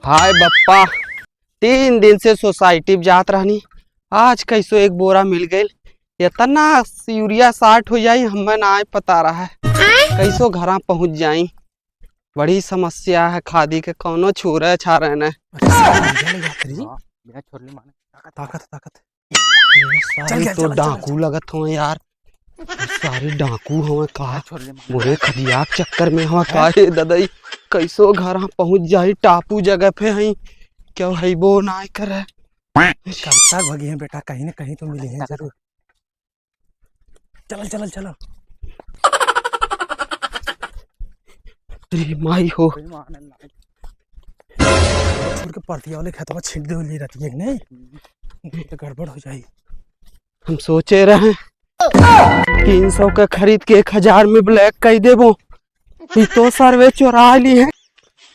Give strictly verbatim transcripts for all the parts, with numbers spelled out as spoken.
हाय बप्पा, तीन दिन से सोसाइटी में जात रहनी, आज कैसो एक बोरा मिल गइल। इतना यूरिया short हो जाई, हमें ना पता रहा है। कैसो घरा पहुँच जाई, बड़ी समस्या है खादी के, कौनो छुरे छारे न। अच्छा, यूरिया ले जात रही। हाँ, बिना छोड़ले माने। ताकत, ताकत। ये सारे चल, चल, तो चल, चल, डाकू चल। लगत हवे यार। ये सारे डाकू हवे का? छोड़ दे, मार। मोरे खदिया के चक्कर में हवा का? हैं? हे ददई, कैसो घर हम पहुँच जाई टापू जगह पे हई, क्यों हईबो ना करे। कब तक भगी हैं बेटा, कहीं ना कहीं तो मिली हैं जरूर। चलल, चलल, चलल। अरे माई हो। छोड़ के परतिया वाले खेतवा छींट दे ले रहती है कि नहीं? तो गड़बड़ हो जाई। हम सोचे रहे तीन सौ के खरीद के एक हजार में black कई देबो, ई तो सरवे चोरा ली है।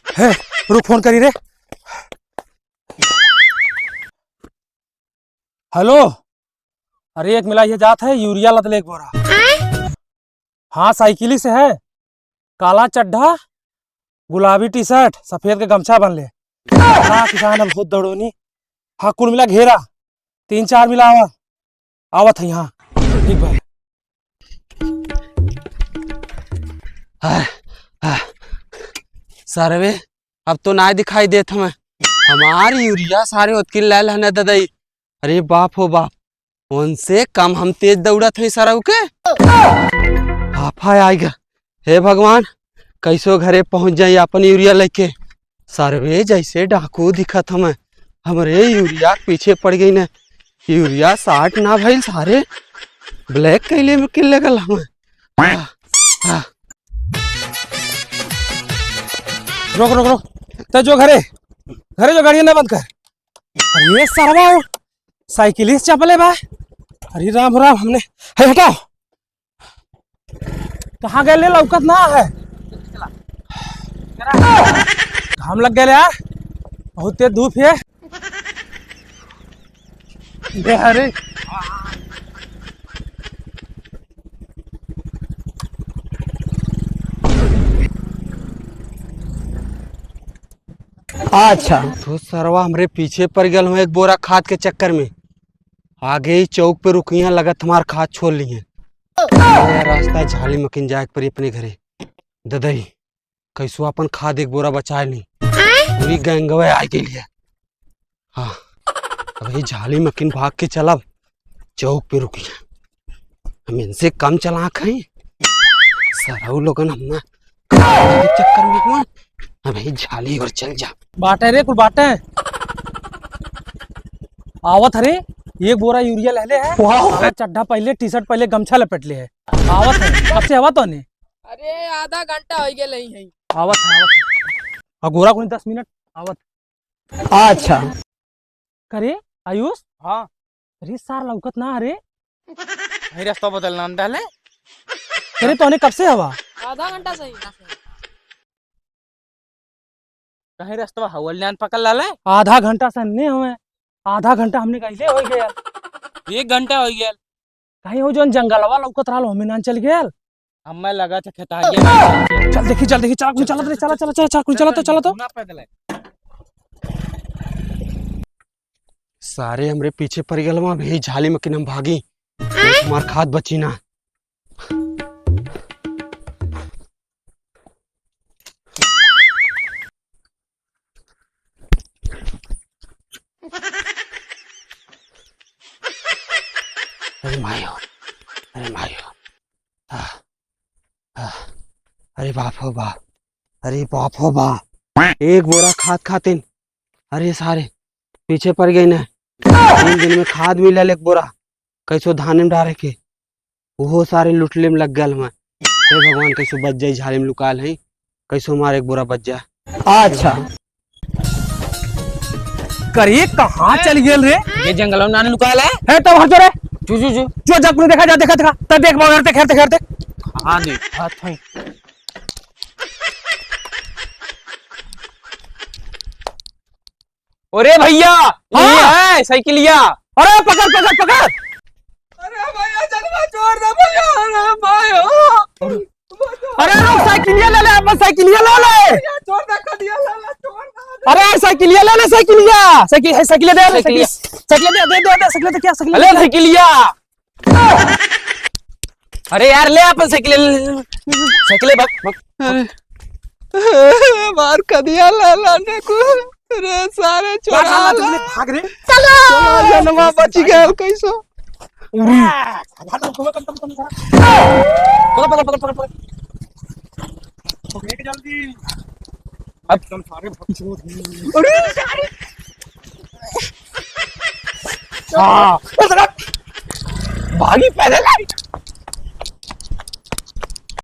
हे, रुक, फोन करी रे। हेलो, अरे एक मिला ये जात है यूरिया लद ले एक बोरा। हाँ, साइकिल ही से है, काला चड्ढा, गुलाबी टी शर्ट, सफेद के गमछा बन ले। हाँ, किसान अब बहुत दौड़ोनी। हाँ, कुल मिला घेरा, तीन चार मिला आवा, आवत है यहाँ। ठीक बा। आह, आह, सरवे, अब तो ना दिखाई देत हमें। हमार यूरिया सारे ओतकी ले लेने ददई। अरे बाप हो बाप, उनसे कम हम तेज दौड़त हई सरऊ के। आफा आइगा। हे भगवान, कैसो घरे पहुँच जाई अपन यूरिया लेके। सरवे जैसे डाकू दिखत हमें, हमरे यूरिया के पीछे पड़ गई न। यूरिया short ना भइल, सारे black कैले में किल लगल हमें। आह, आह। रोक, रोक, रोक। ते जो घरे, घरे जो गाड़िया ना बंद कर। अरे सरवा, साइकिल ही चपले बा। अरे राम राम, हमने, हे हटाओ। कहाँ गए ले, लौकत ना है। घाम लग गए यार, बहुत तेज धूप है। बे, अरे। अच्छा। तू सरवा हमरे पीछे पड़ गल हो एक बोरा खाद के चक्कर में। आगे ही चौक पे रुकिया, लगत हमार खाद छोड़ लिए। रास्ता झाली मकिन जाए के पड़ी अपने घरे। ददई, कैसो अपन खाद एक बोरा बचाए ली। पूरी गैंगवे आ गई है। हाँ, अबे झाली मकिन भाग के चलब, चौक पे रुकी। हम इनसे कम चालाक हैं। सरऊ लोगन हम ना के चक्कर में हुआ। अबे झाली और चल जा। बाटे रे, कुल बाटे। आवत हरे, एक बोरा यूरिया ले ले है। वाह। काला चड्ढा पहले, टी शर्ट पहले, गमछा लपेट ले है। आवत है, कब से हवा तो नहीं? अरे, आधा घंटा हो गया नहीं है। आवत है, आवत है। और गोरा कोनी दस मिनट, आवत। अच्छा। करे, आयुष? हाँ। अरे सार लौकत ना, अरे। नहीं, रास्ता बदलना अंडा ले। अरे तोहने कब से हवा? आधा घंटा से ही। कहीं रास्ता हवल जान पकड़ ला ले। आधा घंटा से अन्ने हमें, आधा घंटा हमने कैसे हो गया? एक घंटा हो गया। कहीं हो जौन जंगलवा लौकत रहल, हमें नान चल गया। हमें लगा था खेता गया। चल देखी, चल देखी, चल, चल, चल, चल, चल, चल, चल, चल, चल, चल, चल, चल, चल। सारे हमरे पीछे पड़ गल, वहाँ भी झाली में कि हम भागी, हमार खाद बची ना। अरे मायो, अरे मायो। आह, आह, अरे बाप हो बाप, अरे बाप हो बाप। एक बोरा खाद खातिन, अरे सारे पीछे पड़ गई ना। तीन दिन में खाद मिलल एक बोरा, कैसो धाने में डारे के, उहो सारे लुटले में लग गल हमें। हे भगवान, कैसो बच जाई, झाली में लुकाल है, कैसो हमार एक बोरा बच जा। अच्छा। करे, कहाँ चल गेल रे? ये जंगल में नाने लुकाल है। है तो हट जो रे। जो, जो, जो। जो जब तू देखा जा, देखा, देखा। तब देख, मगर देख, देख, देख। हाँ, देख। हाँ, थाई। अरे भैया, हाँ। ये है साइकिलिया। अरे पकड़, पकड़, पकड़। अरे भैया, जलवा छोड़ दे भैया, अरे भाई, ओ। अरे रुक, साइकिलिया ले ले, अपन साइकिलिया ले ले। भैया, छोड़ दे, खदिया ले ले, छोड़ दे। अरे, साइकिलिया ले ले, साइकिलिया। साइकिल है, साइकिलिया दे, साइकिलिया। साइकिलिया। साइकिलिया दे, दे, दे, दे, साइकिलिया दे, क्या साइकिलिया अरे, दे? साइकिलिया। अरे यार, ले अपन साइकिल, ले, ले, ले। साइकिल ले, भाग, भाग। अरे। मार कदिया ला, ला ने को। रे सारे, चोरा ला, ला। भाग रे। चलो, जनवा बच गया कैसो। उरी। पकड़, पकड़, पकड़, पकड़। पकड़, पकड़, पकड़, पकड़। पकड़ के जल्दी। अब तुम सारे भक्ति हो। अरे, अरे। हाँ। भागी पहले लाई।